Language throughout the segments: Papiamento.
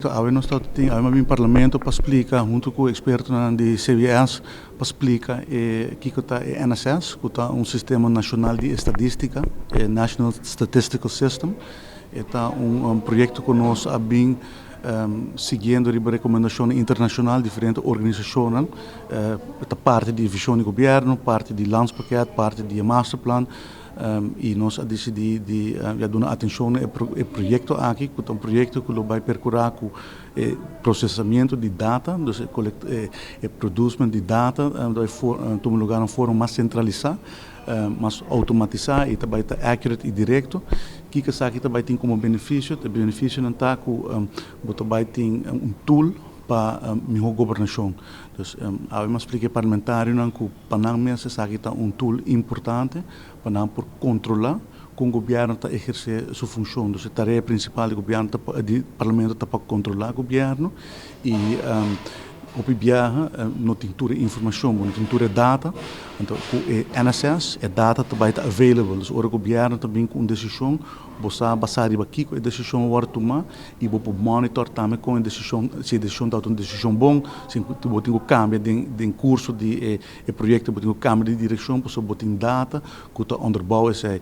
Awe nos ta tin awe bin parlamento pa splica hunto cu expertonan di CBS pa splica e kico ta e NSS, cu ta un sistema nacional di estadistica, e National Statistical System. E ta un proyecto cu nos a bin siguiendo riba recomendacion internacional, diferente organisacionnan. Ta parti di vision di gobierno, parti di landspakket, parti di masterplan. Y nos a dicidi di ya duna atencion na e proyecto aki, cu ta un proyecto cu lo bay percura cu e procesamento di data, dus e producement di data, bay tuma lugar na un forma mas centralisa, mas automatisa y ta bay ta accurate y directo. Kico esaki ta bay tin como beneficio? E beneficionan ta cu bo ta bay tin un tool pa miho gobernacion. Dus awe mi a splica e parlamentarionan cu pa nan mes esaki ta un tool importante pa nan por controla con gobierno ta eherce su funcion. Dus e tarea principal di gobierno ta di parlamento ta pa controla gobierno y hopi biaha no tin tur e informacion, bo no tin tur e data. Anto cu e NSS e data ta bay ta available. Dus ora gobierno ta bin cu un decision, bo sa basa riba kico e decision a wordo tuma y bo por monitor tambe con e decision, si e decision ta un decision bon, si bo tin cu cambia den curso di e proyecto, bo tin cu cambia di direccion, pasobra bo tin data cu ta onderbouw esey.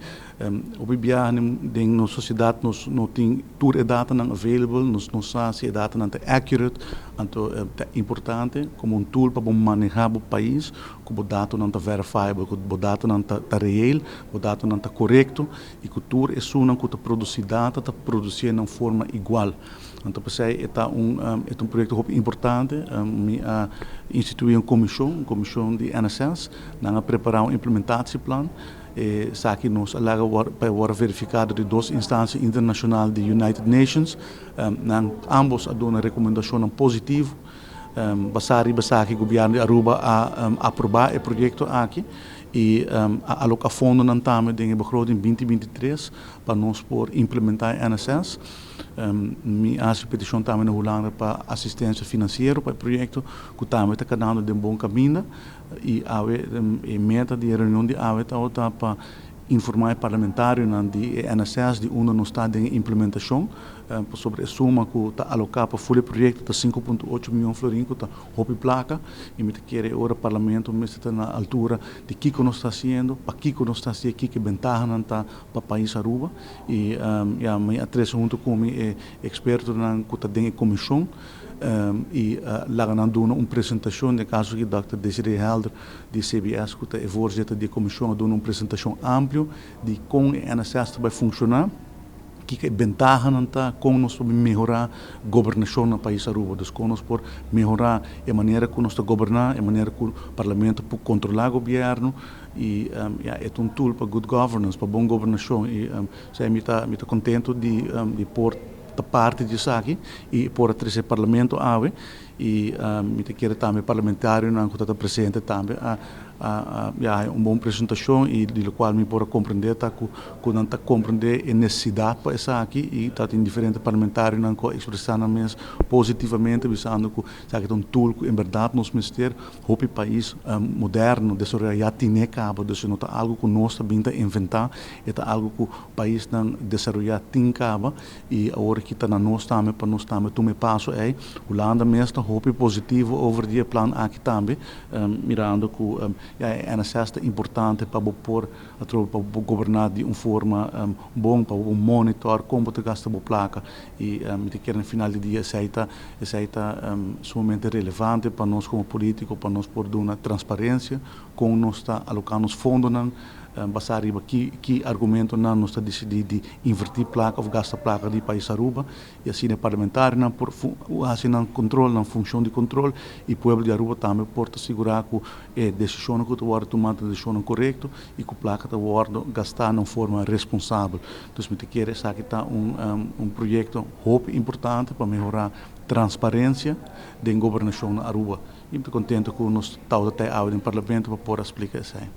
Hopi biaha den nos sociedad nos no tin tur e datanan available, nos no sa si e datanan ta accurate, anto ta importante como un tool pa bo maneha bo pais, cu bo datonan ta verifiable, cu bo datonan ta real, bo datonan ta corecto y cu tur esunnan cu ta produci data ta produci na un forma igual. Anto p'esey e ta un proyecto hopi importante. Mi a institui un comision, un comision di NSS, nan a prepara un implementatieplan. Esaki nos a laga pa wordo verifica di dos instancia internacional di United Nations. Nan ambos a duna recomendacion positivo. Basa riba esaki gobierno di Aruba a aproba e proyecto aki y a aloca fondonan tambe den e begroting 2023 pa nos por implementa NSS. Mi a haci peticion tambe na Hulanda pa asistencia financiero pa e proyecto, cu tambe ta canando den bon caminda, y awe e meta di reunion di awe ta pa informa e parlamentarionan di NSS di unda nos ta den implementacion, sobre e suma cu ta aloca pa full proyecto ta 5.8 miyon florin, cu ta hopi placa, y mi ta kere ora parlamento mester ta na altura di kico nos ta haciendo, pa kico nos ta haciendo, kico bentahanan ta pa pais Aruba. Y ja, mi a trece hunto cu mi e expertonan cu ta den comision y laga nan duna un presentacion, den caso cu Dr. Desiree Helder di CBS, cu ta e voorzitter di comision, a duna un presentacion amplio di con e NSS ta bay funciona, kico e bentahanan ta, con nos por mehora gobernacion na pais Aruba. Dus con nos por mehora e manera cu nos ta goberna, e manera cu parlamento por controla gobierno y ja, e un tool pa good governance, pa bon gobernacion, y mi ta contento di por ta parti di esaki y por trece parlamento awe, y mi ta kere tambe parlamentarionan cu ta presente tambe a ja, un bon presentacion, y di locual mi por comprende ta cu nan ta comprende e necesidad pa esaki, y ta tin diferente parlamentarionan cu expresa nan mes positivamente, bisando cu esaki ta un tool cu en berdad nos mester. Hopi pais moderno desaroya ya tin caba, dus no ta algo cu nos ta bin ta inventa, ta algo cu paisnan desaroya tin caba, y awor aki ta na nos tambe pa nos tambe tuma paso ey. Hulanda mes ta hopi positivo over di e plan aki tambe, mirando cu ja, NSS ta importante pa bo por atrobe pa bo goberna di un forma bon, pa bo monitor con bo ta gasta bo placa, y mi ta kere na final di dia esey ta sumamente relevante pa nos como politico, pa nos por duna transparencia con nos ta alocando fondonan, basa riba ki argumentonan nos ta dicidi di inverti placa of gasta placa di pais Aruba, y asina e parlamentarionan por haci nan control, nan funcion di control, y pueblo di Aruba tambe por ta sigura cu e decision cu ta wordo tuma ta decision corecto y cu placa ta wordo gasta na un forma responsabel. Dus mi ta kere esaki ta un proyecto hopi importante pa mehora transparencia den gobernacion na Aruba. Y mi ta contento cu nos ta awe den parlamento pa por splica esey.